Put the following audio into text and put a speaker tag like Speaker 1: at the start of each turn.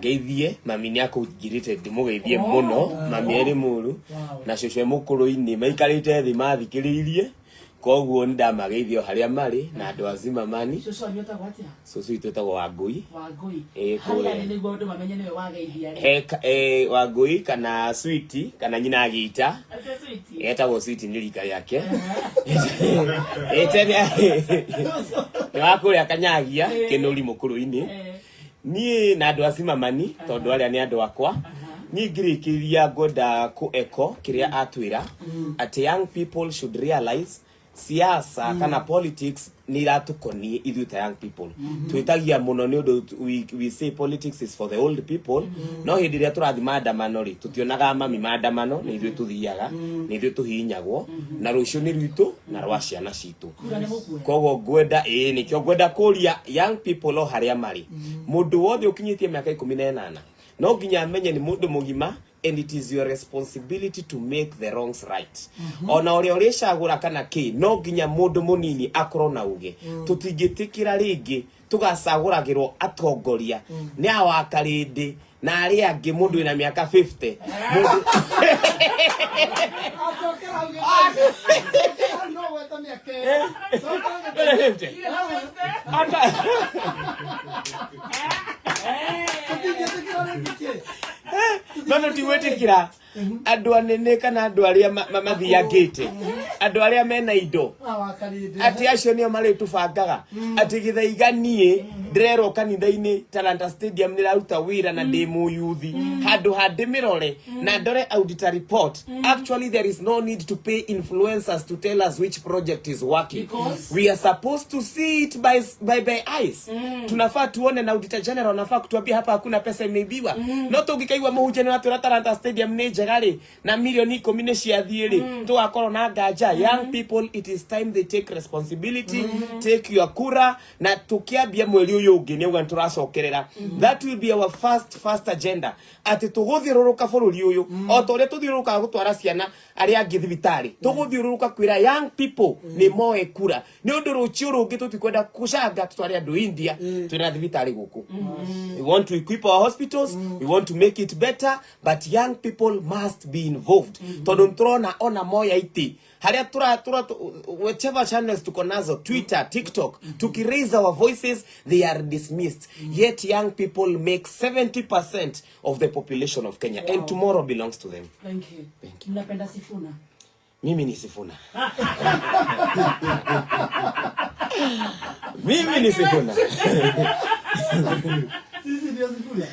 Speaker 1: Ngeithie mami nĩ akũnjirĩte ndĩmũgeithie mũno, mami erĩ mũru na cũcũ e mũkũrũ-inĩ, maikarĩte thĩ mathikĩrĩirie, koguo nĩ ndamageithia o harĩa marĩ na andũ a Zimmerman.
Speaker 2: Cũcũ wanyu etagwo atĩa?
Speaker 1: Cũcũ witũ etagwo Wangũi.
Speaker 2: Wangũi.
Speaker 1: Ĩĩ,
Speaker 2: Harĩa
Speaker 1: kũrĩa.
Speaker 2: arĩ nĩguo andũ mamenye nĩwe wageithia rĩ.
Speaker 1: Wangũi kana Switi kana nyina Gita.
Speaker 2: Atĩa Switi?
Speaker 1: Etagwo Switi nĩ rika rĩake. Tene nĩ wa kũrĩa Kanyagia, Kĩnũri mũkũrũ-inĩ. Niĩ na andũ a Zimmerman, tondũ arĩa nĩ andũ akwa, niĩ ngĩrĩkĩrĩria ngwenda kũ echo kĩrĩa atwĩra atĩ young people should realize siasa kana politics nĩ iratũkoniĩ ithuĩ ta young people. Twĩtagia mũno nĩ ũndũ we say politics is for the old people, no hĩndĩ ĩrĩa tũrathiĩ maandamano rĩ, tũtionaga mami maandamano, nĩ ithuĩ tũthiaga, nĩ ithuĩ tũhihinyagwo, na rũciũ nĩ rwitũ na rwa ciana citũ.
Speaker 2: Kura nĩ mũkuoya.
Speaker 1: Koguo ngwenda, ĩĩ, nĩkĩo ngwenda kũria young people o harĩa marĩ, mũndũ wothe ũkinyĩtie mĩaka 18 no nginya amenye nĩ mũndũ mũgima, and it is your responsibility to make the wrongs right. Ona ũrĩa ũrĩcagũra kana kĩ, no nginya mũndũ mũnini akorwo na uge. Tũtingĩtĩkĩra rĩngĩ tũgacagũragĩrwo atongoria nĩ awakarĩndĩ na arĩa angĩ, mũndũ wĩna mĩaka 50, mũndũ
Speaker 3: Acokera hau gĩthũri. No gweta mĩaka ĩyo. Cokera
Speaker 1: wĩna
Speaker 3: gĩthũri.
Speaker 1: 50. Ata-
Speaker 3: Tũtingĩtĩkĩra rĩngĩ kĩ?
Speaker 1: No tũtigwĩtĩkĩra andũ anene kana andũ arĩa mathiangĩte, andũ arĩa mena indo,
Speaker 3: Awakarĩndĩ.
Speaker 1: atĩ acio nĩo marĩtũbangaga. Atĩ gĩthaiga niĩ ndĩrerwo kanitha-inĩ Talanta Stadium nĩraruta wĩra na ndĩ mũyuthi, handũ ha ndĩmĩrore na ndore auditor report. Actually, there is no need to pay influencers to tell us which project is working.
Speaker 2: Because?
Speaker 1: We are supposed to see it by eyes. Tunafaa tuone, na auditor general anafaa kutuambia hapa hakuna pesa imeibiwa. No tũngĩkaigua mũhunjia nĩ watwĩra Talanta Stadium nĩ njega rĩ, na mirioni 10 nĩ ciathiĩ rĩ, tũgakorwo na nganja. Young people, it is time they take responsibility. Take your kura, na tũkĩambia mweri ũyũ ũngĩ nĩ auga nĩ tũracokerera. That will be our first agenda, atĩ tũgũthiũrũrũka bũrũri ũyũ o ta ũrĩa tũthiũrũrũkaga gũtwara ciana arĩa angĩ thibitarĩ, tũgũthiũrũrũka kwĩra young people nĩ moe kura, nĩ ũndũ rũciũ rũngĩ tũtikwenda kũcanga tũtware andũ India twĩna thibitarĩ gũkũ. We want to equip our hospitals, we want to make it better, but young people must be involved, tondũ nĩ tũrona ona moya itĩ harĩa tura tura whichever channels tuko nazo, Twitter, TikTok, tuki raise our voices, they are dismissed. Yet young people make 70% of the population of Kenya, and tomorrow belongs to them.
Speaker 2: Thank you.
Speaker 1: Thank you.
Speaker 2: Mnapenda Sifuna?
Speaker 1: Mimi ni Sifuna, mimi ni Sifuna.
Speaker 3: Sisi ndio Sifuna.